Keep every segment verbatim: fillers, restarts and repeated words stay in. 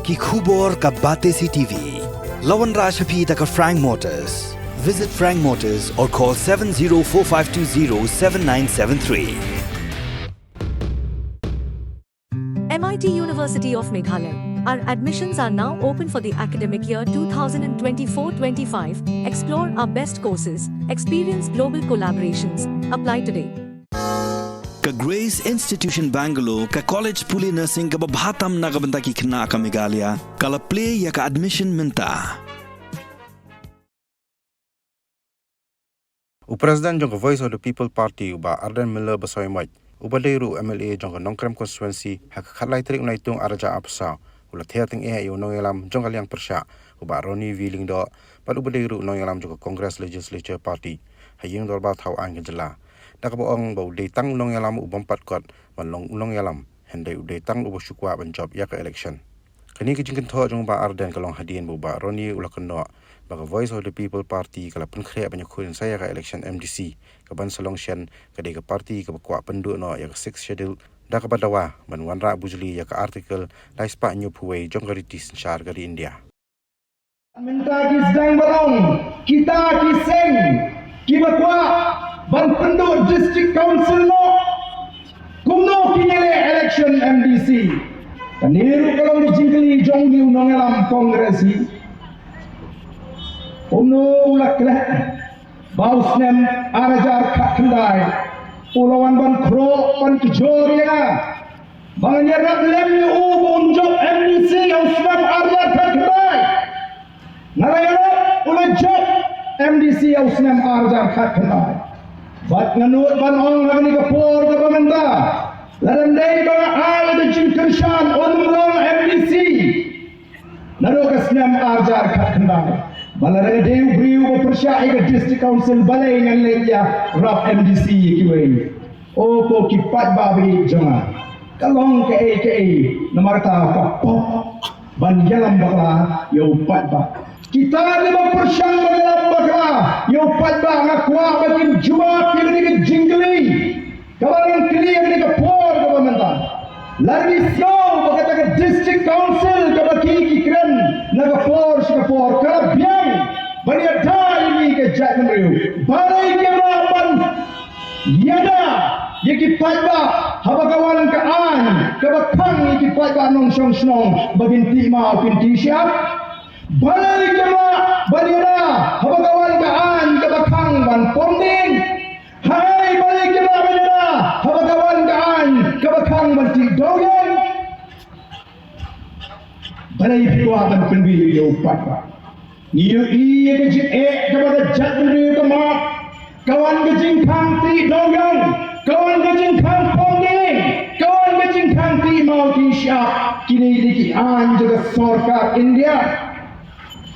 Ki khubor ka Batesi T V. La wanrah sha phi da ka Frank Motors. Visit Frank Motors or call seven zero four five two zero seven nine seven three. M I T University of Meghalaya. Our admissions are now open for the academic year two thousand twenty-four twenty-five. Explore our best courses, experience global collaborations. Apply today. Ka Grace Institution Bangalore, ka college pule nursing kaba bha tam na ka bynta ki khynnah ka Meghalaya, ka la plie ïa ka admission mynta. U President jong ka Voice of the People Party, u Bah Ardent Miller Basaiawmoit, uba dei ruh M L A jong ka Nongkrem constituency, ha ka khatlai tarik u Naitung arhajar arphew saw, u la ther tyngeh ïa u nongïalam jong ka liang pyrshah, u Bah Ronnie V Lyngdoh, bad uba dei ruh u nongïalam jong ka Congress Legislature Party ha ïing dorbar thaw aiñ ka jylla, da kaba ong ba u dei tang u nongïalam u bym pat kot ban long u nongïalam, hynrei u dei tang uba shu kwah ban jop ïa ka election. Kane ka jingkynthoh jong u Bah Ardent ka long hadien ba u Bah Ronnie u la kynnoh ba ka Voice of the People Party ka la pynkhreh ban ïakhun sa ïa ka election M D C, kaban sa long shen ka dei ka party kaba kwah pynduh noh ïa ka Sixth Schedule, da kaba dawa ban wanrah bujli ïa ka Article lai spah hynñiewphew wei jong ka riti synshar ka ri India. Mynta ki sdang ba long kita ki seng kiba kwah ban pynduh District Council noh, kumno kin ïaleh election M D C? Kane ruh ka long ka jingkylli jong une u nongïalam Congress hi. Kumno u la klet ba u snem arhajar khatkhyndai u la wan ban khroh ban kjor ïa nga ba ngan ïarap lem ïa u ba un jop M D C ha u snem arhajar khatkhyndai. Nga la ïarap, u la jop M D C ha u snem arhajar khatkhyndai. Bad nga nud ban ong ha kane ka por kaba mynta, lada ym dei ba nga ai ka jingkyrshan un ym long M D C naduh ka snem arhajar khatkhyndai. Ba lada nga dei u briew uba pyrshah ïa ka District Council, balei ngan leit ïarap M D C ïa kiwei? O ko ki paidbah ba ïeit jong nga, ka long kaei kaei namar kata ka pop ban ïalam bakla ïa u paidbah. Kita kiba pyrshang ban ïalam bakla ïa u paidbah, nga kwah ba kin jubab ïa kane ka jingkylli kaba ngan kylli ha kane ka por kaba mynta. Lada ki sngew ba kata ka District Council kaba ki, ki kren na ka por sha ka por ka la biang ban ïada ïa ngi ka jaitbynriew, balei kim lah ban ïada ïa ki paidbah haba ka wan ka aiñ kaba khang ïa ki paidbah nongshong shnong ba kin tih maw kin tih shyiap? Balei kim lah ban ïada haba ka wan ka aiñ kaba khang ban pom dieng? Hai, balei kim lah ban ïada haba ka wan ka aiñ kaba khang ban tih dewïong? Balei phi kwah ban pynbieit ïa u paidbah? Ngi ïohi ïa ka jingeh kaba ka jaitbynriew ka mad. Ka wan ka jingkhang tih dewïong, ka wan ka jingkhang pom dieng, ka wan ka jingkhang tih maw tih shyiap. Kine dei ki aiñ jong ka sorkar India.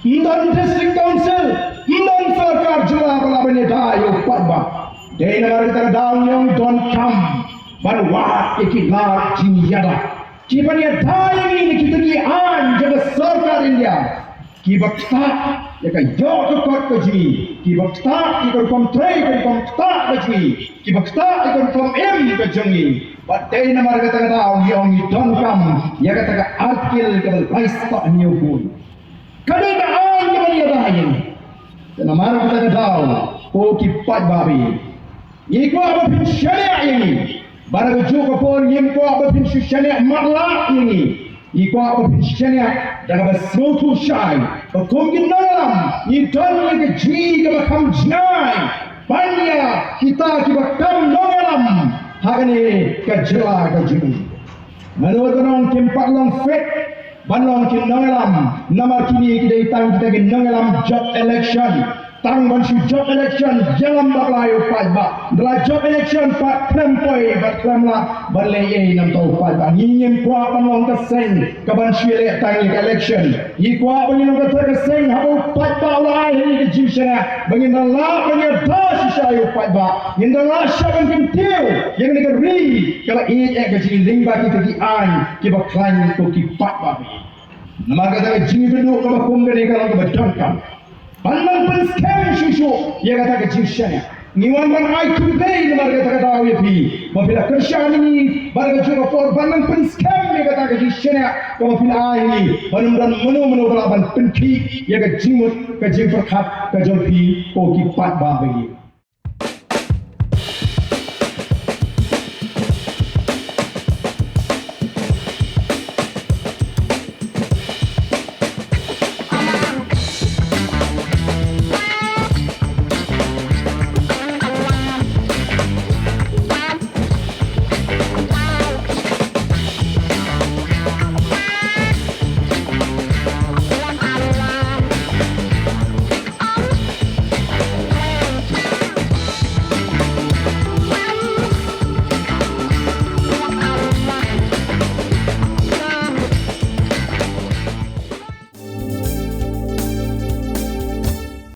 Ym don District Council, ym don sorkar jylla ba lah ban ïada ïa u paidbah. Dei namar kata ka daw ngi ong donkam ban wad ïa ki lad jingïada kiban ïada ïa ngi na kita ki aiñ jong ka sorkar India, kiba ktah ïa ka ïoh ka kot ka jong ngi, kiba ktah ïa ka rukom trei ka rukom ktah ka jong ngi, kiba ktah ïa ka rukom im ka jong ngi. Bad dei namar kata ka daw ngi ong ngi donkam ïa kata ka Article kaba lai spah hynñiewphew. Ka dei ka aiñ kaba ngi ïada ïa ngi. Te namar kata ka daw, ko ki paidbah ba ïeit, ngi kwah ba phin shaniah ïa ngi. Bad ha kajuh ka por ngim kwah ba phin shu shaniah matlah ïa ngi. Ngi kwah ba phin shaniah da kaba sngewthuh shai ba kum ki nongïalam ngi don ïa ka jingïeit kaba kham jngai ban ïa kita kiba kam nongïalam ha kane ka jylla ka jong ngi. Nga nud ban ong kim pat long fit ban long ki nongïalam, namar kine ki dei tang kita ki nongïalam jop election. Tang ban shu jop election ïalam bakla ïa u paidbah. Ynda la jop election pat khlem poi bad khlem lah ban leh ei namar u paidbah. Ngi ngim kwah ban long ka seng kaban shu ïaleh tang ïa ka election. Ngi kwah ba ngin long kata ka seng haba u paidbah u la ai ha ngi ka jingshaniah ba ngin da lah ban ïada shisha ïa u paidbah, ngin da lah shisha ban kyntiew ïa kane ka ri kaba ïeit eh ka jong ngi lyngba kita ki aiñ kiba khlaiñ ko ki paidbah. Namar kata ka jingïakynduh kaba kum kane ka long kaba donkam ban nang pynskhem shuh shuh ïa kata ka jingshaniah. Ngi wan ban ai khublei namar kata ka daw ïa phi ba phi la kyrshan ïa ngi bad ka juh ka por ban nang pynskhem ïa kata ka jingshaniah kaba phi la ai ïa ngi, ban ym don mano mano ba lah ban pynkhih ïa ka jingmut ka jingpyrkhat ka jong phi ko ki paidbah ba ïeit.